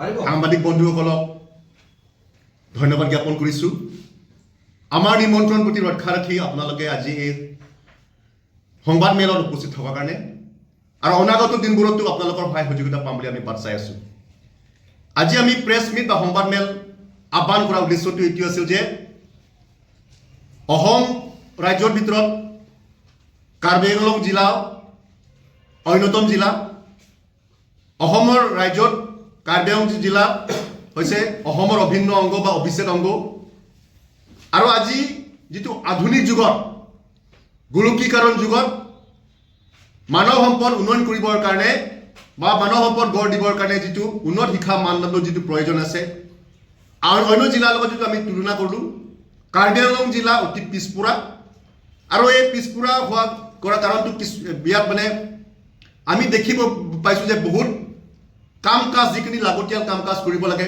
পাৰিব। সাংবাদিক বন্ধুসকলক ধন্যবাদ জ্ঞাপন কৰিছোঁ। আমাৰ নিমন্ত্ৰণ প্ৰতি ৰক্ষা ৰাখি আপোনালোকে আজি এই সংবাদ মেলত উপস্থিত থকাৰ কাৰণে আৰু অনাগত দিনবোৰতো আপোনালোকৰ সহায় সহযোগিতা পাম বুলি আমি বাট চাই আছোঁ। আজি আমি প্ৰেছ মিট বা সংবাদ মেল আহ্বান কৰাৰ উদ্দেশ্যটো এইটো আছিল যে অসম ৰাজ্যৰ ভিতৰত কাৰ্বি আংলং জিলা অন্যতম জিলা। অসমৰ ৰাজ্যত কাৰ্বি আংলং জিলা হৈছে অসমৰ অভিন্ন অংগ বা অবিচ্ছেদ অংগ। আৰু আজি যিটো আধুনিক যুগত, গোলকীকৰণ যুগত মানৱ সম্পদ উন্নয়ন কৰিবৰ কাৰণে বা মানৱ সম্পদ গঢ় দিবৰ কাৰণে যিটো উন্নত শিক্ষা মানদণ্ড যিটো প্ৰয়োজন আছে আৰু অন্য জিলাৰ লগত যিটো আমি তুলনা কৰোঁ, কাৰ্বি আংলং জিলা অতি পিছপৰা। আৰু এই পিছপৰা হোৱা কৰা কাৰণটো কিছু ইয়াত মানে আমি দেখিব পাইছোঁ যে বহুত কাম কাজ, যিখিনি লাগতিয়াল কাম কাজ কৰিব লাগে,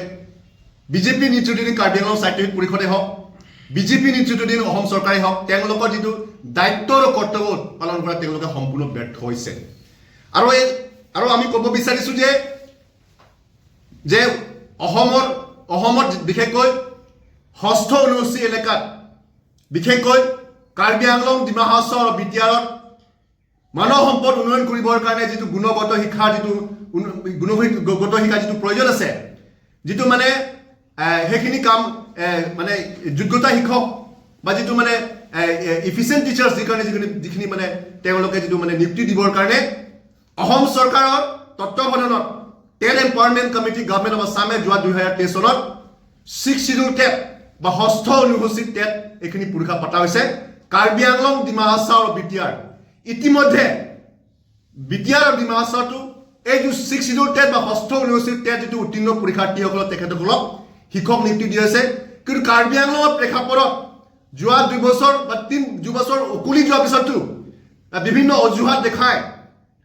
বিজেপি নেতৃত্বাধীন কাৰ্বি আংলং স্বায়ত্তশাসিত পৰিষদে হওক, বিজেপি নেতৃত্বাধীন অসম চৰকাৰে হওক, তেওঁলোকৰ যিটো দায়িত্ব আৰু কৰ্তব্য পালন কৰা তেওঁলোকে সম্পূৰ্ণ ব্যৰ্থ হৈছে। আৰু আমি ক'ব বিচাৰিছোঁ যে অসমত বিশেষকৈ ষষ্ঠ অনুসূচী এলেকাত, বিশেষকৈ কাৰ্বি আংলং, ডিমা হাছাও আৰু বিটিআৰত মানৱ সম্পদ উন্নয়ন কৰিবৰ কাৰণে যিটো গুণগত শিক্ষাৰ যিটো গুণগত শিক্ষাৰ যিটো প্ৰয়োজন আছে, যিটো মানে সেইখিনি কাম মানে যোগ্যতা শিক্ষক বা যিটো মানে ইফিচিয়েণ্ট টিচাৰ্ছ যি কাৰণে যিখিনি মানে তেওঁলোকে যিটো মানে নিযুক্তি দিবৰ কাৰণে অসম চৰকাৰৰ তত্বাৱধানত TET Empowerment Committee, Government of আছামে যোৱা 2023 চনত ছিক্স চিডিউল টেট বা ষষ্ঠ অনুসূচীত টেট এইখিনি পৰীক্ষা পতা হৈছে কাৰ্বি আংলং, ডিমা হাছাও আৰু বিটিআৰ। ইতিমধ্যে বিটিআৰ আৰু ডিমা হাছাওটো এই যিটো ছিক্স চিডিউল টেট বা ষষ্ঠ অনুসূচীত টেট যিটো উত্তীৰ্ণ পৰীক্ষাৰ্থীসকলক তেখেতসকলক শিক্ষক নিযুক্তি দিয়া হৈছে। কিন্তু কাৰ্বি আংলঙৰ প্ৰেক্ষাপটত যোৱা 2 বছৰ বা 2 বছৰ উকলি যোৱাৰ পিছতো বিভিন্ন অজুহাত দেখাই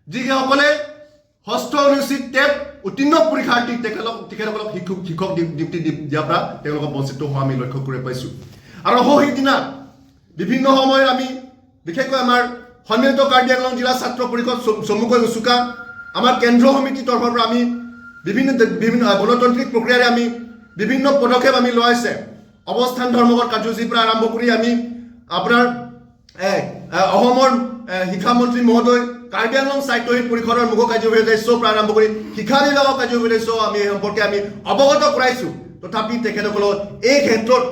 যিসকলে ষষ্ঠ অনুসূচীত টেট উত্তীৰ্ণ পৰীক্ষাৰ্থী তেখেতসকলক শিক্ষক নিযুক্তি দিয়াৰ পৰা তেওঁলোকক বঞ্চিত হোৱা আমি লক্ষ্য কৰিব পাইছোঁ। আৰু সৌ সিদিনা বিভিন্ন সময়ত আমি বিশেষকৈ আমাৰ সন্মিলিত কাৰ্বি আংলং জিলা ছাত্ৰ পৰিষদ চমুকৈ উচুকা, আমাৰ কেন্দ্ৰীয় সমিতিৰ তৰফৰ পৰা আমি বিভিন্ন বিভিন্ন গণতান্ত্ৰিক প্ৰক্ৰিয়াৰে আমি বিভিন্ন পদক্ষেপ আমি লোৱা হৈছে। অৱস্থান ধৰ্মঘট কাৰ্যসূচীৰ পৰা আৰম্ভ কৰি আমি আপোনাৰ এ, এ, অসমৰ শিক্ষামন্ত্ৰী মহোদয়, কাৰ্বি আংলং স্বায়ত্তশাসিত পৰিষদৰ মুখ্য কাৰ্যবাহী সদস্যৰ পৰা আৰম্ভ কৰি শিক্ষা বিভাগৰ কাৰ্যবাহী সদস্য আমি এই সম্পৰ্কে আমি অৱগত কৰাইছোঁ। তথাপি তেখেতসকলৰ এই ক্ষেত্ৰত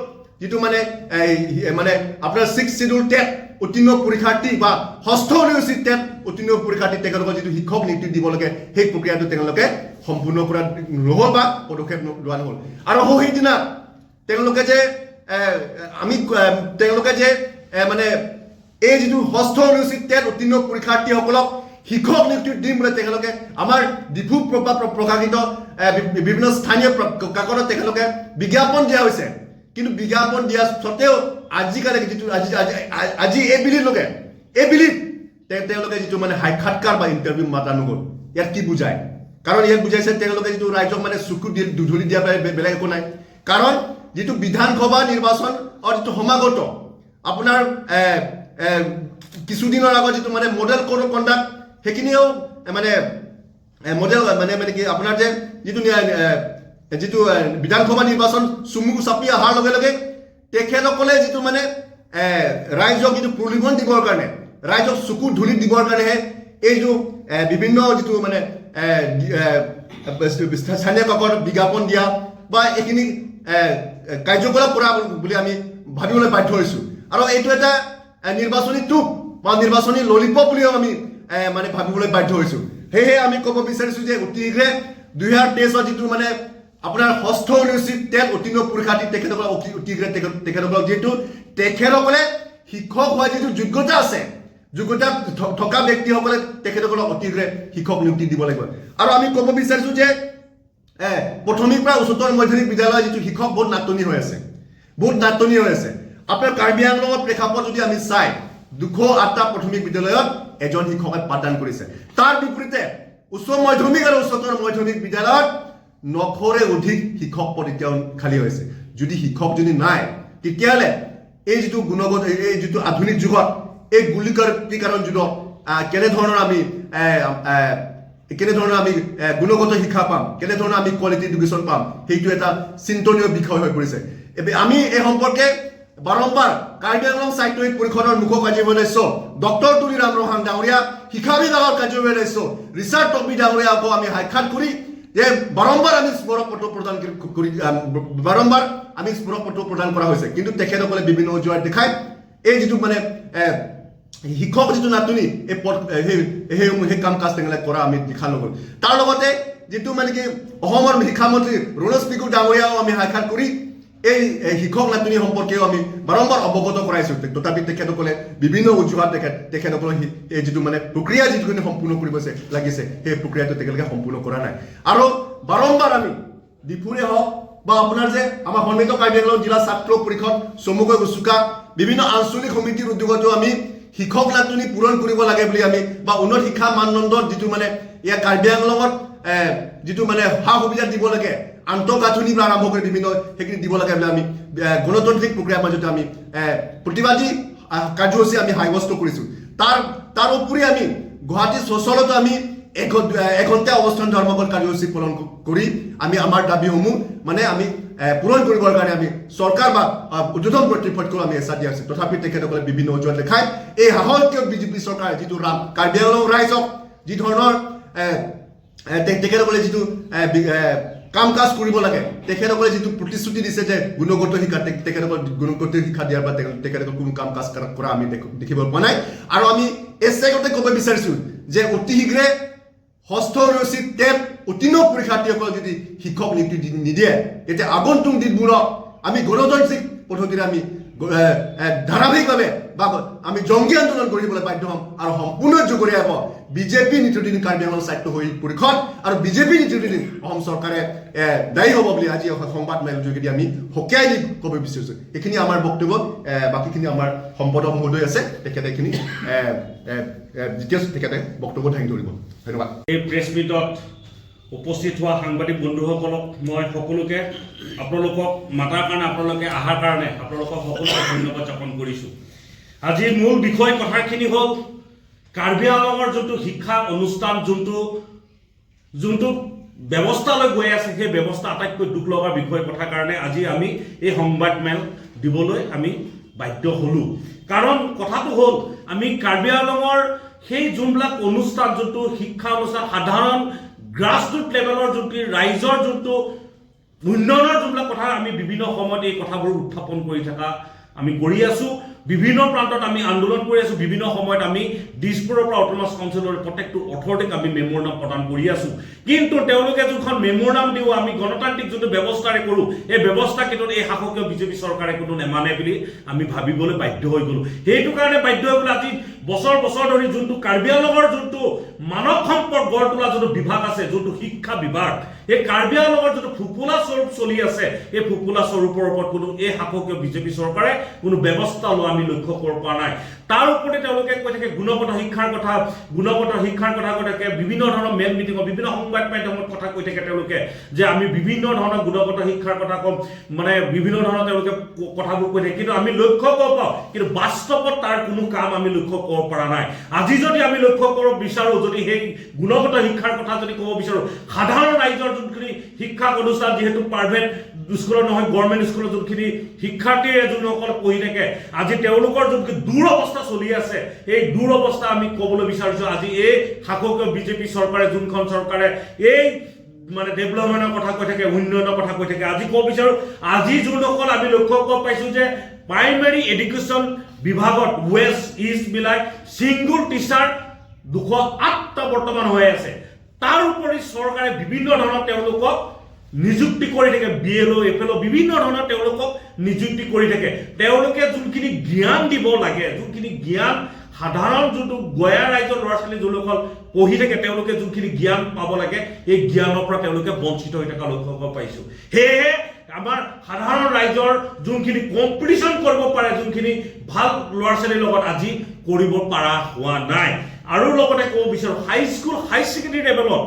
যিটো মানে এই, মানে আপোনাৰ ছিক্স চিডিউল টেট উত্তীৰ্ণ পৰীক্ষাৰ্থী বা ষষ্ঠ অনুসূচীত টেট উত্তীৰ্ণ পৰীক্ষাৰ্থী তেখেতলোকৰ যিটো শিক্ষক নিযুক্তি দিব লাগে, সেই প্ৰক্ৰিয়াটো তেওঁলোকে সম্পূৰ্ণ কৰা নহ'ল বা পদক্ষেপ লোৱা নহ'ল। আৰু সৌ সেইদিনা তেওঁলোকে যে আমি তেওঁলোকে যে মানে এই যিটো ষষ্ঠ অনুসূচীত টেট উত্তীৰ্ণ পৰীক্ষাৰ্থীসকলক শিক্ষক নিযুক্তি দিম বুলি তেখেতলোকে আমাৰ ডিফু প্ৰকাশিত বিভিন্ন স্থানীয় কাকতত তেখেতলোকে বিজ্ঞাপন দিয়া হৈছে। কিন্তু বিজ্ঞাপন দিয়া সত্ত্বেও আজিকালি যিটো আজি আজি আজি এই বিলিত তেওঁলোকে যিটো মানে সাক্ষাৎকাৰ বা ইণ্টাৰভিউ মাতা নগ'ল, ইয়াত কি বুজায়? কাৰণ ইয়াত বুজাইছে তেওঁলোকে যিটো ৰাইজক মানে চকু দি ধূলি দিয়া বেলেগ একো নাই। কাৰণ যিটো বিধানসভা নিৰ্বাচন আৰু যিটো সমাগত আপোনাৰ এ, এ, কিছুদিনৰ আগত যিটো মানে মডেল কোড অফ কণ্ডাক্ট, সেইখিনিও মানে মডেল মানে মানে কি আপোনাৰ যে যিটো যিটো বিধানসভা নিৰ্বাচন চমু চাপি অহাৰ লগে লগে তেখেতসকলে যিটো মানে ৰাইজক যিটো প্ৰলোভন দিবৰ কাৰণে, ৰাইজক চকু ধূলি দিবৰ কাৰণেহে এই যিটো বিভিন্ন যিটো মানে স্থানীয় কাকত বিজ্ঞাপন দিয়া বা এইখিনি এ, এ, কাৰ্যকলাপ কৰা বুলি আমি ভাবিবলৈ বাধ্য হৈছোঁ। আৰু এইটো এটা নিৰ্বাচনী টোপ বা নিৰ্বাচনী ললিপপ বুলিও আমি মানে ভাবিবলৈ বাধ্য হৈছোঁ। সেয়েহে আমি ক'ব বিচাৰিছোঁ যে অতি শীঘ্ৰে 2023ত যিটো মানে আপোনাৰ ষষ্ঠ অনুসূচীত টেট উত্তীৰ্ণ পৰীক্ষাৰ্থী তেখেতসকলক অতি অতি শীঘ্ৰে তেখেতসকলক যিহেতু তেখেতসকলে শিক্ষক হোৱা যিটো যোগ্যতা আছে, যোগ্যতা থকা ব্যক্তিসকলে তেখেতসকলক অতি শীঘ্ৰে শিক্ষক নিযুক্তি দিব লাগিব। আৰু আমি ক'ব বিচাৰিছোঁ যে প্ৰাথমিক পৰা উচ্চতৰ মাধ্যমিক বিদ্যালয় যিটো শিক্ষক বহুত নাটনি হৈ আছে, বহুত নাটনি হৈ আছে। আপোনাৰ কাৰ্বি আংলঙৰ প্ৰেক্ষাপট যদি আমি চাই, 208টা প্ৰাথমিক বিদ্যালয়ত এজন শিক্ষকে পাঠদান কৰিছে। তাৰ বিপৰীতে উচ্চ মাধ্যমিক আৰু উচ্চতৰ মাধ্যমিক বিদ্যালয়ত 900ৰে অধিক শিক্ষক পদ এতিয়াও খালী হৈছে। যদি শিক্ষক যদি নাই, তেতিয়াহ'লে এই যিটো গুণগত এই যিটো আধুনিক যুগত, এই গোলকীকৰণ যুগত কেনেধৰণৰ আমি এ, এ, কেনেধৰণে আমি গুণগত শিক্ষা পাম, কেনেধৰণে আমি কোৱালিটি এডুকেশ্যন পাম, সেইটো এটা চিন্তনীয় বিষয় হৈ পৰিছে। আমি এই সম্পৰ্কে বাৰম্বাৰ কাৰ্বি আংলং স্বায়ত্তশাসিত পৰিষদৰ মুখ্য কাৰ্যবাহী সদস্য ডক্টৰ তুলিৰাম ৰংহাং ডাঙৰীয়া, শিক্ষা বিভাগৰ কাৰ্যবাহী সদস্য ৰিচাৰ্ড টকবি ডাঙৰীয়াকো আমি সাক্ষাৎ কৰি যে বাৰম্বাৰ আমি স্মাৰক পত্ৰ প্ৰদান কৰি বাৰম্বাৰ আমি স্মাৰক পত্ৰ প্ৰদান কৰা হৈছে। কিন্তু তেখেতসকলে বিভিন্ন অজুহাত দেখাই এই যিটো মানে শিক্ষক যিটো নাটনি, এই পদ সেই সেই সেই কাম কাজ তেওঁলোকে কৰা আমি দেখা নগ'ল। তাৰ লগতে যিটো মানে কি অসমৰ শিক্ষামন্ত্ৰী ৰণোজ পেগু ডাঙৰীয়াও আমি সাক্ষাৎ কৰি এই শিক্ষক নাটনি সম্পৰ্কেও আমি বাৰম্বাৰ অৱগত কৰাইছোঁ। তথাপি তেখেতসকলে বিভিন্ন অজুহাত তেখেতসকলৰ এই যিটো মানে প্ৰক্ৰিয়া যিটোখিনি সম্পূৰ্ণ কৰিব লাগিছে, সেই প্ৰক্ৰিয়াটো তেখেতলোকে সম্পূৰ্ণ কৰা নাই। আৰু বাৰম্বাৰ আমি ডিফুৰে হওক বা আপোনাৰ যে আমাৰ সন্মিলিত কাৰ্বি আংলং জিলা ছাত্ৰ পৰিষদ চমুকৈ উচুকা, বিভিন্ন আঞ্চলিক সমিতিৰ উদ্যোগতো আমি শিক্ষক নাটনি পূৰণ কৰিব লাগে বুলি আমি বা উন্নত শিক্ষা মানদণ্ডত যিটো মানে ইয়াৰ কাৰ্বি আংলঙত যিটো মানে সা সুবিধা দিব লাগে, আন্তঃগাঁথনিৰ পৰা আৰম্ভ কৰি বিভিন্ন সেইখিনি দিব লাগে বুলি আমি গণতান্ত্ৰিক প্ৰক্ৰিয়াৰ মাজতে আমি প্ৰতিবাদী কাৰ্যসূচী আমি সাব্যস্ত কৰিছোঁ। তাৰ তাৰ উপৰি আমি গুৱাহাটী চচলতো আমি এঘণ্টা অৱস্থান ধৰ্মঘট কাৰ্যসূচী পালন কৰি আমি আমাৰ দাবীসমূহ মানে আমি পূৰণ কৰিবৰ কাৰণে আমি চৰকাৰ বা ঊৰ্ধ্বতন কৰ্তৃপক্ষক আমি হেঁচা দিয়া হৈছে। তথাপি তেখেতসকলে বিভিন্ন অজুহাত দেখাই এই শাসকীয় বিজেপি চৰকাৰে যিটো ৰাম কাৰ্বি আংলং ৰাইজক যি ধৰণৰ এ, এ, তেখেতসকলে যিটো কাম কাজ কৰিব লাগে, তেখেতসকলে যিটো প্ৰতিশ্ৰুতি দিছে যে গুণগত শিক্ষা, তেখেতসকল গুণগত শিক্ষা দিয়াৰ পৰা তেখেতসকল কোনো কাম কাজ কৰা আমি দেখিব পোৱা নাই। আৰু আমি এই চেগতে ক'ব বিচাৰিছোঁ যে অতি শীঘ্ৰে ষষ্ঠ অনুসূচীত টেট উত্তীৰ্ণ পৰীক্ষাৰ্থীসকলক যদি শিক্ষক নিযুক্তি নিদিয়ে, তেতিয়া আগন্তুক দিনবোৰত আমি গণতান্ত্ৰিক পদ্ধতিৰে আমি ধাৰাবাহিকভাৱে বা আমি জংগী আন্দোলন কৰিবলৈ বাধ্য হ'ম আৰু সম্পূৰ্ণ জগৰীয়া হ'ব বিজেপি নেতৃত্বাধীন কাৰ্বি আংলং স্বায়ত্তশাসিত পৰিষদ আৰু বিজেপি নেতৃত্বাধীন অসম চৰকাৰে দায়ী হ'ব বুলি আজি সংবাদ মেলৰ যোগেদি আমি সকীয়াই দি ক'ব বিচাৰিছোঁ। এইখিনি আমাৰ বক্তব্য। বাকীখিনি আমাৰ সম্পাদক মহোদয় আছে, তেখেতে এইখিনি দ্বিতীয় তেখেতে বক্তব্য দাঙি ধৰিব। ধন্যবাদ। এই প্ৰেছ মিটত উপস্থিত হোৱা সাংবাদিক বন্ধুসকলক মই সকলোকে আপোনালোকক মাতাৰ কাৰণে, আপোনালোকে অহাৰ কাৰণে আপোনালোকক সকলোকে ধন্যবাদ জ্ঞাপন কৰিছোঁ। আজিৰ মূল বিষয় কথাখিনি হ'ল কাৰ্বি আংলঙৰ যোনটো শিক্ষা অনুষ্ঠান যোনটো যোনটো ব্যৱস্থালৈ গৈ আছে, সেই ব্যৱস্থা আটাইতকৈ দুখ লগা বিষয় কথাৰ কাৰণে আজি আমি এই সংবাদমেল দিবলৈ আমি বাধ্য হ'লোঁ। কাৰণ কথাটো হ'ল আমি কাৰ্বি আংলঙৰ সেই যোনবিলাক অনুষ্ঠান, যোনটো শিক্ষা অনুষ্ঠান, সাধাৰণ গ্ৰাছৰুট লেভেলৰ যোনটো ৰাইজৰ যোনটো উন্নয়নৰ যোনবিলাক কথা, আমি বিভিন্ন সময়ত এই কথাবোৰ উত্থাপন কৰি থকা আমি কৰি আছোঁ। বিভিন্ন প্ৰান্তত আমি আন্দোলন কৰি আছোঁ। বিভিন্ন সময়ত আমি দিছপুৰৰ পৰা অট'নমাছ কাউন্সিলৰ প্ৰত্যেকটো অথৰিটিক আমি মেম'ৰেণ্ডাম প্ৰদান কৰি আছোঁ। কিন্তু তেওঁলোকে যোনখন মেম'ৰেণ্ডাম দিওঁ, আমি গণতান্ত্ৰিক যোনটো ব্যৱস্থাৰে কৰোঁ, এই ব্যৱস্থা কিন্তু এই শাসকীয় বিজেপি চৰকাৰে কোনো নেমানে বুলি আমি ভাবিবলৈ বাধ্য হৈ গ'লোঁ। সেইটো কাৰণে বাধ্য হৈ গ'লো আজি বছৰ বছৰ ধৰি যোনটো কাৰ্বি আংলঙৰ যোনটো মানৱ সম্পদ গঢ় তোলা যোনটো বিভাগ আছে, যোনটো শিক্ষা বিভাগ, এই কাৰ্বি আংলঙৰ যোনটো ফোপোলা স্বৰূপ চলি আছে, এই ফোপোলা স্বৰূপৰ ওপৰত কোনো এই শাসকীয় বিজেপি চৰকাৰে কোনো ব্যৱস্থা লোৱা আমি লক্ষ্য কৰিব পৰা নাই। তাৰ ওপৰতে তেওঁলোকে কৈ থাকে গুণগত শিক্ষাৰ কথা, গুণগত শিক্ষাৰ কথা কৈ থাকে। বিভিন্ন ধৰণৰ মেল মিটিঙত, বিভিন্ন সংবাদ মাধ্যমত কথা কৈ থাকে তেওঁলোকে যে আমি বিভিন্ন ধৰণৰ গুণগত শিক্ষাৰ কথা ক'ম, মানে বিভিন্ন ধৰণৰ তেওঁলোকে কথাবোৰ কৈ থাকে। কিন্তু আমি লক্ষ্য কৰিব পাৰোঁ, কিন্তু বাস্তৱত তাৰ কোনো কাম আমি লক্ষ্য কৰিব পৰা নাই। আজি যদি আমি লক্ষ্য কৰিব বিচাৰোঁ, যদি সেই গুণগত শিক্ষাৰ কথা যদি ক'ব বিচাৰোঁ, সাধাৰণ ৰাইজৰ যোনখিনি শিক্ষা অনুষ্ঠান, যিহেতু প্ৰাইভেট স্কুলত নহয়, গভৰ্ণমেণ্ট স্কুলত যোনখিনি শিক্ষাৰ্থীয়ে যোনসকল পঢ়ি থাকে, আজি তেওঁলোকৰ যোনখিনি দুৰৱস্থা চলি আছে, এই দুৰৱস্থা আমি ক'বলৈ বিচাৰিছোঁ। আজি এই শাসকীয় বিজেপি চৰকাৰে, যোনখন চৰকাৰে এই মানে ডেভেলপমেণ্টৰ কথা কৈ থাকে, উন্নয়নৰ কথা কৈ থাকে, আজি ক'ব বিচাৰোঁ, আজি যোনসকল আমি লক্ষ্য কৰিব পাইছোঁ যে প্ৰাইমেৰী এডুকেশ্যন বিভাগত ৱেষ্ট ইষ্ট মিলাই ছিংগুল টিচাৰ 208টা বৰ্তমান হৈ আছে। তাৰ উপৰি চৰকাৰে বিভিন্ন ধৰণৰ তেওঁলোকক নিযুক্তি কৰি থাকে, বি এল অ', এফ এল অ', বিভিন্ন ধৰণৰ তেওঁলোকক নিযুক্তি কৰি থাকে। তেওঁলোকে যোনখিনি জ্ঞান দিব লাগে, যোনখিনি জ্ঞান সাধাৰণ যোনটো গয়া ৰাইজৰ ল'ৰা ছোৱালী যোনসকল পঢ়ি থাকে, তেওঁলোকে যোনখিনি জ্ঞান পাব লাগে, এই জ্ঞানৰ পৰা তেওঁলোকে বঞ্চিত হৈ থকা লক্ষ্য কৰিব পাৰিছোঁ। সেয়েহে আমাৰ সাধাৰণ ৰাইজৰ যোনখিনি কম্পিটিশ্যন কৰিব পাৰে, যোনখিনি ভাল ল'ৰা ছোৱালীৰ লগত, আজি কৰিব পৰা হোৱা নাই। আৰু লগতে ক'ব বিচাৰোঁ, হাইস্কুল হাই ছেকেণ্ডেৰী লেভেলত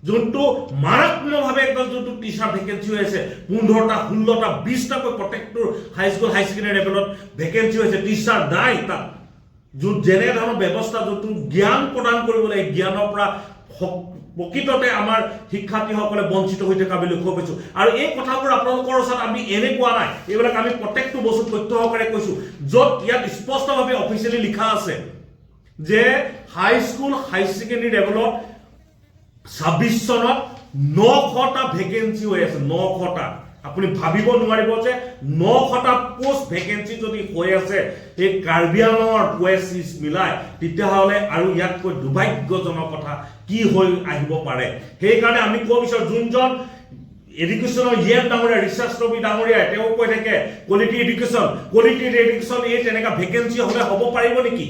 যোনটো মাৰাত্মকভাৱে একদম যোনটো টিচাৰ ভেকেঞ্চি হৈ আছে, 15টা, 16টা, 20টাকৈ প্ৰত্যেকটো হাইস্কুল হাই ছেকেণ্ডেৰী লেভেলত ভেকেঞ্চি হৈছে, টিচাৰ নাই। তাত যোন যেনে ধৰণৰ ব্যৱস্থা, যোনটো জ্ঞান প্ৰদান কৰিব লাগে, জ্ঞানৰ পৰা প্ৰকৃততে আমাৰ শিক্ষাৰ্থীসকলে বঞ্চিত হৈ থকা আমি লক্ষ্য কৰিছোঁ। আৰু এই কথাবোৰ আপোনালোকৰ ওচৰত আমি এনে কোৱা নাই, এইবিলাক আমি প্ৰত্যেকটো বস্তু তথ্য সহকাৰে কৈছোঁ, য'ত ইয়াত স্পষ্টভাৱে অফিচিয়েলি লিখা আছে যে হাইস্কুল, হাই ছেকেণ্ডেৰী লেভেলত 26 চনত 900টা ভেকেঞ্চি হৈ আছে। 900টা, আপুনি ভাবিব নোৱাৰিব যে 900টা পোষ্ট ভেকেঞ্চি যদি হৈ আছে এই কাৰ্বি আংলঙৰ ৱেষ্ট ইষ্ট মিলাই, তেতিয়াহ'লে আৰু ইয়াতকৈ দুৰ্ভাগ্যজনক কথা কি হৈ আহিব পাৰে? সেইকাৰণে আমি ক'ব বিচাৰোঁ, যোনজন এডুকেশ্যনৰ ইএম ডাঙৰীয়া, ৰিচাৰ্ড ৰবি ডাঙৰীয়াই, তেওঁ কৈ থাকে কোৱালিটি এডুকেশ্যন, কোৱালিটি এডুকেশ্যন, এই তেনেকুৱা ভেকেঞ্চি হ'লে হ'ব পাৰিব নেকি?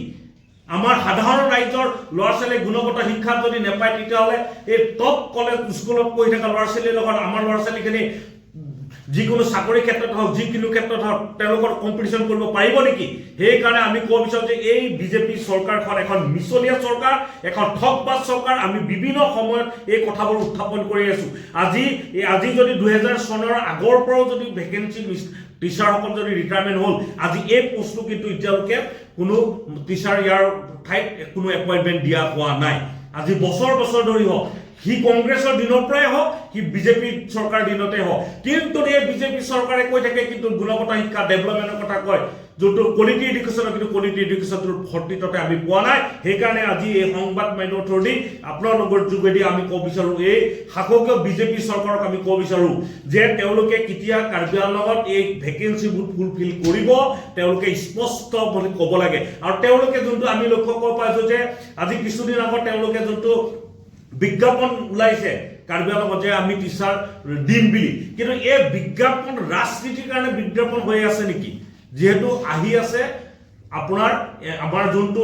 আমাৰ সাধাৰণ ৰাইজৰ ল'ৰা ছোৱালীয়ে গুণগত শিক্ষা যদি নাপায়, তেতিয়াহ'লে এই টপ কলেজ স্কুলত পঢ়ি থকা ল'ৰা ছোৱালীৰ লগত আমাৰ ল'ৰা ছোৱালীখিনি যিকোনো চাকৰি ক্ষেত্ৰত হওক, যিকোনো ক্ষেত্ৰত হওক, তেওঁলোকৰ কম্পিটিশ্যন কৰিব পাৰিব নেকি? সেইকাৰণে আমি ক'ব বিচাৰোঁ যে এই বিজেপি চৰকাৰখন এখন মিছলীয়া চৰকাৰ, এখন ঠগবাজ চৰকাৰ। আমি বিভিন্ন সময়ত এই কথাবোৰ উত্থাপন কৰি আছোঁ। আজি যদি 2000 চনৰ আগৰ পৰাও যদি ভেকেঞ্চি, টিচাৰসকল যদি ৰিটায়াৰমেণ্ট হ'ল, আজি এই পোষ্টটো কিন্তু এতিয়ালৈকে কোনো টিচাৰ ইয়াৰ ঠাইত কোনো এপইণ্টমেণ্ট দিয়া হোৱা নাই। আজি বছৰ বছৰ ধৰি হওক, সি কংগ্ৰেছৰ দিনৰ পৰাই হওক, সি বিজেপি চৰকাৰ দিনতে হওক, কিন্তু এই বিজেপি চৰকাৰে কৈ থাকে কিন্তু গুণগত শিক্ষা ডেভেলপমেণ্টৰ কথা কয়, যোনটো কোৱালিটি এডুকেশ্যনৰ, কিন্তু কোৱালিটি এডুকেশ্যনটোৰ প্ৰকৃততে আমি পোৱা নাই। সেইকাৰণে আজি এই সংবাদ মাধ্যমৰ থ্ৰুদি, আপোনালোকৰ যোগেদি আমি ক'ব বিচাৰোঁ, এই শাসকীয় বিজেপি চৰকাৰক আমি ক'ব বিচাৰোঁ যে তেওঁলোকে কেতিয়া কাৰ্বি আংলঙত এই ভেকেঞ্চিবোৰ ফুলফিল কৰিব, তেওঁলোকে স্পষ্ট বুলি ক'ব লাগে। আৰু তেওঁলোকে যোনটো আমি লক্ষ্য কৰিব পাইছোঁ যে আজি কিছুদিন আগত তেওঁলোকে যোনটো বিজ্ঞাপন ওলাইছে কাৰ্বি আংলঙত যে আমি টিচাৰ দিম বুলি, কিন্তু এই বিজ্ঞাপন ৰাজনীতিৰ কাৰণে বিজ্ঞাপন হৈ আছে নেকি? যিহেতু আহি আছে আপোনাৰ আমাৰ যোনটো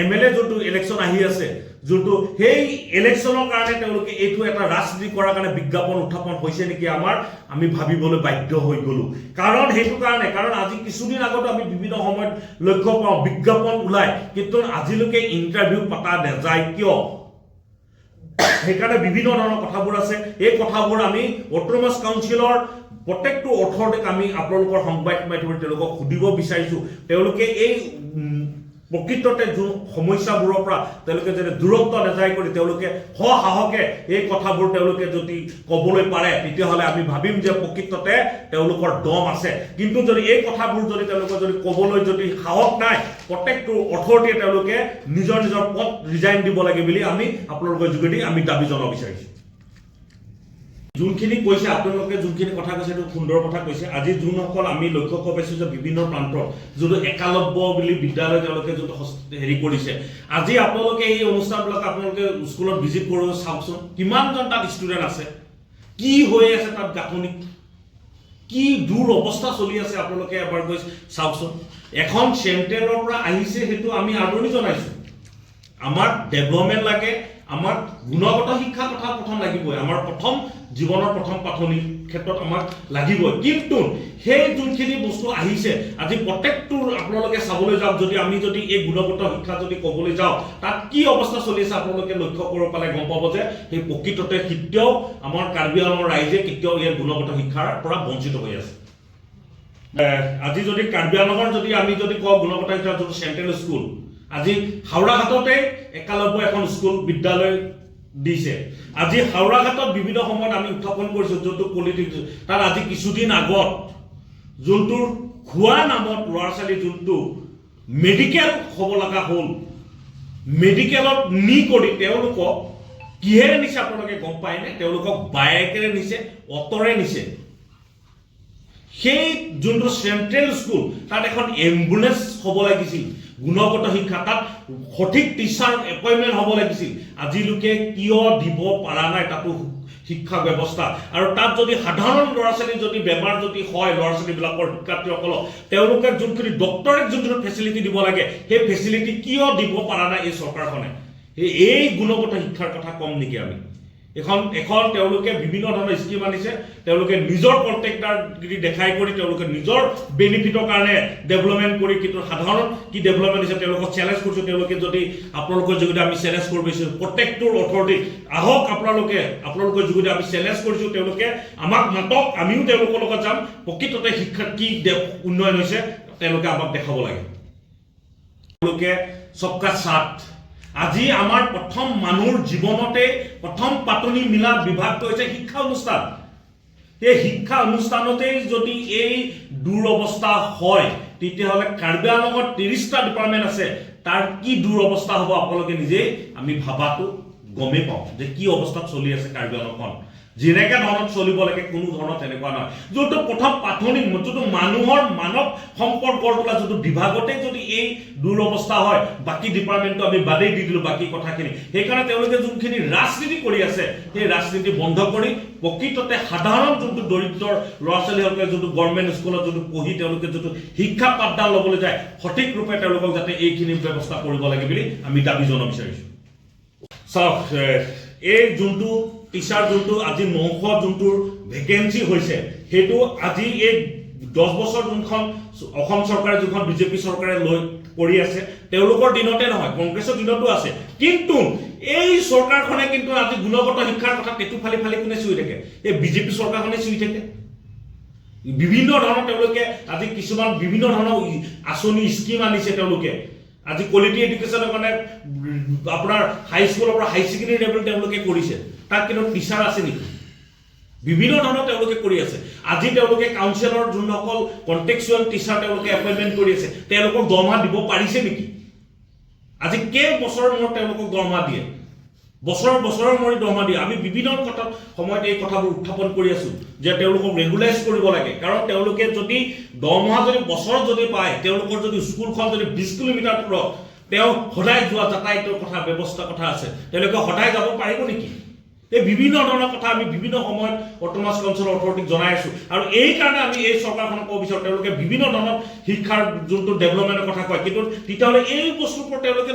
এমএলএ যোনটো ইলেকশ্যন আহি আছে, যোনটো সেই ইলেকশ্যনৰ কাৰণে তেওঁলোকে এইটো এটা ৰাজনীতি কৰাৰ কাৰণে বিজ্ঞাপন উত্থাপন হৈছে নেকি আমি ভাবিবলৈ বাধ্য হৈ গ'লো। কাৰণ সেইটো কাৰণে, কাৰণ আজি কিছুদিন আগতো আমি বিভিন্ন সময়ত লক্ষ্য পাওঁ বিজ্ঞাপন ওলাই, কিন্তু আজিলৈকে ইণ্টাৰভিউ পতা নাযায় কিয়? সেইকাৰণে বিভিন্ন ধৰণৰ কথাবোৰ আছে। এই কথাবোৰ আমি অট'নমাছ কাউন্সিলৰ প্ৰত্যেকটো অথৰিটিক আমি আপোনালোকৰ সংবাদ মাধ্যমত তেওঁলোকক সুধিব বিচাৰিছোঁ। তেওঁলোকে এই প্ৰকৃততে যোন সমস্যাবোৰৰ পৰা তেওঁলোকে যাতে দূৰত্ব নাযায় কৰি তেওঁলোকে সসাহসে এই কথাবোৰ তেওঁলোকে যদি ক'বলৈ পাৰে, তেতিয়াহ'লে আমি ভাবিম যে প্ৰকৃততে তেওঁলোকৰ দম আছে। কিন্তু যদি এই কথাবোৰ যদি তেওঁলোকে যদি ক'বলৈ যদি সাহস নাই, প্ৰত্যেকটো অথৰিটিয়ে তেওঁলোকে নিজৰ নিজৰ পদ ৰিজাইন দিব লাগে বুলি আমি আপোনালোকৰ যোগেদি আমি দাবী জনাব বিচাৰিছোঁ। যোনখিনি কৈছে আপোনালোকে, যোনখিনি কথা কৈছে, সেইটো সুন্দৰ কথা কৈছে। আজি যোনসকল আমি লক্ষ্য কৰিব পাইছোঁ যে বিভিন্ন প্ৰান্তত যোনটো একালব্য বুলি বিদ্যালয় তেওঁলোকে যোনটো হেৰি কৰিছে, আজি আপোনালোকে এই অনুষ্ঠানবিলাক আপোনালোকে স্কুলত ভিজিট কৰিব, চাওকচোন কিমানজন তাত ষ্টুডেণ্ট আছে, কি হৈ আছে তাত, গাঁথনি কি দূৰ অৱস্থা চলি আছে, আপোনালোকে এবাৰ গৈ চাওকচোন। এখন চেণ্ট্ৰেলৰ পৰা আহিছে, সেইটো আমি আদৰণি জনাইছোঁ। আমাক ডেভেলপমেণ্ট লাগে, আমাক গুণগত শিক্ষাৰ কথা প্ৰথম লাগিবই, আমাৰ প্ৰথম জীৱনৰ প্ৰথম পাথনিৰ ক্ষেত্ৰত আমাক লাগিবই। কিন্তু সেই যোনখিনি বস্তু আহিছে, আজি প্ৰত্যেকটো আপোনালোকে চাবলৈ যাওক, যদি আমি যদি এই গুণগত শিক্ষা যদি ক'বলৈ যাওঁ, তাত কি অৱস্থা চলি আছে আপোনালোকে লক্ষ্য কৰিব পালে গম পাব যে সেই প্ৰকৃততে কেতিয়াও আমাৰ কাৰ্বি আংলঙৰ ৰাইজে কেতিয়াও ইয়াৰ গুণগত শিক্ষাৰ পৰা বঞ্চিত হৈ আছে। আজি যদি কাৰ্বি আংলঙৰ যদি আমি যদি কওঁ গুণগত শিক্ষাৰ যোনটো চেণ্ট্ৰেল স্কুল, আজি হাওৰাঘাটতে একালব্য এখন স্কুল বিদ্যালয় দিছে। আজি হাওৰাঘাটত বিভিন্ন সময়ত আমি উত্থাপন কৰিছোঁ যোনটো কোৱালিটি, তাত আজি কিছুদিন আগত যোনটোৰ খোৱা নামত ল'ৰা ছোৱালী যোনটো মেডিকেল হ'ব লগা হ'ল, মেডিকেলত নি কৰি তেওঁলোকক কিহেৰে নিছে আপোনালোকে গম পায়নে? তেওঁলোকক বাইকেৰে নিছে, অটৰে নিছে। সেই যোনটো চেণ্ট্ৰেল স্কুল, তাত এখন এম্বুলেঞ্চ হ'ব লাগিছিল। গুণগত শিক্ষা, তাত সঠিক টিচাৰ এপইণ্টমেণ্ট হ'ব লাগিছিল। আজিলৈকে কিয় দিব পৰা নাই তাতো শিক্ষা ব্যৱস্থা? আৰু তাত যদি সাধাৰণ ল'ৰা ছোৱালী যদি বেমাৰ যদি হয়, ল'ৰা ছোৱালীবিলাকৰ, শিক্ষাৰ্থীসকলক তেওঁলোকে যোনখিনি ডক্টৰেট যোনটো ফেচিলিটি দিব লাগে, সেই ফেচিলিটি কিয় দিব পৰা নাই এই চৰকাৰখনে? এই গুণগত শিক্ষাৰ কথা কম নেকি আমি? এখন এখন তেওঁলোকে বিভিন্ন ধৰণৰ স্কিম আনিছে, তেওঁলোকে নিজৰ কণ্ট্ৰেক্টাৰগিৰি দেখাই কৰি তেওঁলোকে নিজৰ বেনিফিটৰ কাৰণে ডেভেলপমেণ্ট কৰি, কিন্তু সাধাৰণ কি ডেভেলপমেণ্ট হৈছে? তেওঁলোকক চেলেঞ্জ কৰিছোঁ। তেওঁলোকে যদি আপোনালোকৰ যোগেদি আমি চেলেঞ্জ কৰিব বিচাৰিছোঁ, প্ৰত্যেকটোৰ অথৰিটি আহক আপোনালোকে, আপোনালোকৰ যোগেদি আমি চেলেঞ্জ কৰিছোঁ, তেওঁলোকে আমাক মাতক, আমিও তেওঁলোকৰ লগত যাম। প্ৰকৃততে শিক্ষাত কি উন্নয়ন হৈছে তেওঁলোকে আমাক দেখাব লাগে। তেওঁলোকে সবকা সাথ আজি আমাৰ প্ৰথম মানুহৰ জীৱনতে প্ৰথম পাতনি মিলা বিভাগটো হৈছে শিক্ষা অনুষ্ঠান। সেই শিক্ষা অনুষ্ঠানতেই যদি এই দুৰৱস্থা হয়, তেতিয়াহ'লে কাৰ্বি আংলঙত 30টা ডিপাৰ্টমেণ্ট আছে, তাৰ কি দুৰৱস্থা হ'ব আপোনালোকে নিজেই আমি ভাবাটো গমেই পাওঁ যে কি অৱস্থাত চলি আছে কাৰ্বি আংলংখন। যেনেকে ধৰণত চলিব লাগে, কোনো ধৰণৰ তেনেকুৱা নহয়। যোনটো প্ৰথম পাথনি, যোনটো মানুহৰ মানৱ সম্পদ গঢ় তোলা যোনটো বিভাগতে যদি এই দুৰৱস্থা হয়, বাকী ডিপাৰ্টমেণ্টটো আমি বাদেই দি দিলোঁ বাকী কথাখিনি। সেইকাৰণে তেওঁলোকে যোনখিনি ৰাজনীতি কৰি আছে, সেই ৰাজনীতি বন্ধ কৰি প্ৰকৃততে সাধাৰণ যোনটো দৰিদ্ৰ ল'ৰা ছোৱালীসকলে যোনটো গভৰ্ণমেণ্ট স্কুলত যোনটো পঢ়ি তেওঁলোকে যোনটো শিক্ষা পাঠদান ল'বলৈ যায়, সঠিক ৰূপে তেওঁলোকক যাতে এইখিনি ব্যৱস্থা কৰিব লাগে বুলি আমি দাবী জনাব বিচাৰিছোঁ। চাওক, এই যোনটো টিচাৰ যোনটো আজি 900 যোনটোৰ ভেকেঞ্চি হৈছে, সেইটো আজি এই 10 বছৰ যোনখন অসম চৰকাৰে, যোনখন বিজেপি চৰকাৰে লৈ কৰি আছে, তেওঁলোকৰ দিনতে নহয়, কংগ্ৰেছৰ দিনতো আছে। কিন্তু এই চৰকাৰখনে কিন্তু আজি গুণগত শিক্ষাৰ কথা টেটু ফালি ফালি কোনে চিঞৰি থাকে? এই বিজেপি চৰকাৰখনে চিঞৰি থাকে। বিভিন্ন ধৰণৰ তেওঁলোকে আজি কিছুমান বিভিন্ন ধৰণৰ আঁচনি, স্কীম আনিছে। তেওঁলোকে আজি কোৱালিটি এডুকেশ্যনৰ কাৰণে আপোনাৰ হাই স্কুলৰ পৰা হাই ছেকেণ্ডেৰী লেভেল তেওঁলোকে কৰিছে। তাত কিন্তু টিচাৰ আছে নেকি? বিভিন্ন ধৰণৰ তেওঁলোকে কৰি আছে। আজি তেওঁলোকে কাউন্সিলৰ যোনসকল কণ্ট্ৰেকচুৱেল টিচাৰ তেওঁলোকে এপইণ্টমেণ্ট কৰি আছে, তেওঁলোকক দৰমহা দিব পাৰিছে নেকি? আজি কেই বছৰৰ মূৰত তেওঁলোকক দৰমহা দিয়ে? বছৰৰ বছৰৰ মূৰত দৰমহা দিয়ে। আমি বিভিন্ন কথাত সময়ত এই কথাবোৰ উত্থাপন কৰি আছো যে তেওঁলোকক ৰেগুলাইজ কৰিব লাগে। কাৰণ তেওঁলোকে যদি দৰমহা যদি বছৰত যদি পায়, তেওঁলোকৰ যদি স্কুলখন যদি 20 কিলোমিটাৰ দূৰত, তেওঁ সদায় যোৱা যাতায়াতৰ কথা, ব্যৱস্থা কথা আছে, তেওঁলোকে সদায় যাব পাৰিব নেকি? এই বিভিন্ন ধৰণৰ কথা আমি বিভিন্ন সময়ত অট'নমাছ কাউন্সিল অথৰিটিক জনাই আছো। আৰু এই কাৰণে আমি এই চৰকাৰখনক ক'ব বিচাৰোঁ, তেওঁলোকে বিভিন্ন ধৰণৰ শিক্ষাৰ যোনটো ডেভেলপমেণ্টৰ কথা কয়, কিন্তু তেতিয়াহ'লে এই বস্তুৰ ওপৰত তেওঁলোকে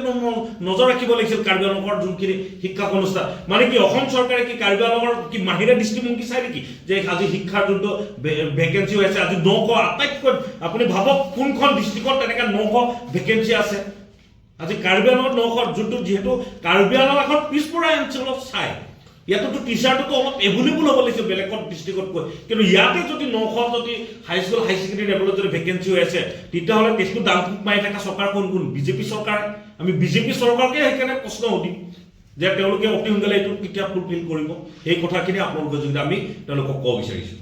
নজৰ ৰাখিব লাগিছিল। কাৰ্বি আংলঙৰ যোনখিনি শিক্ষা অনুষ্ঠান, মানে কি অসম চৰকাৰে কি কাৰ্বি আংলঙৰ কি বাহিৰা দৃষ্টিভংগী চাই নেকি যে আজি শিক্ষাৰ যোনটো ভেকেঞ্চি হৈ আছে আজি 900, আটাইতকৈ আপুনি ভাবক কোনখন ডিষ্ট্ৰিক্টত তেনেকৈ 900 ভেকেঞ্চি আছে? আজি কাৰ্বি আংলঙত 900, যোনটো যিহেতু কাৰ্বি আংলং এখন পিছপৰা অঞ্চলত চাই, ইয়াতোতো টিচাৰটোতো অলপ এভেইলেবল হ'ব লাগিছিল বেলেগত ডিষ্ট্ৰিক্টতকৈ। কিন্তু ইয়াতে যদি 900 যদি হাইস্কুল, হাই ছেকেণ্ডেৰী লেভেলত যদি ভেকেঞ্চি হৈ আছে, তেতিয়াহ'লে কেছটো ডাংফুক মাৰি থকা চৰকাৰ কোন কোন? বিজেপি চৰকাৰ। আমি বিজেপি চৰকাৰকে সেইকাৰণে প্ৰশ্ন সুধিম যে তেওঁলোকে অতি সোনকালে এইটো কেতিয়া ফুলফিল কৰিব। সেই কথাখিনি আপোনালোকৰ যোগেদি আমি তেওঁলোকক ক'ব বিচাৰিছোঁ।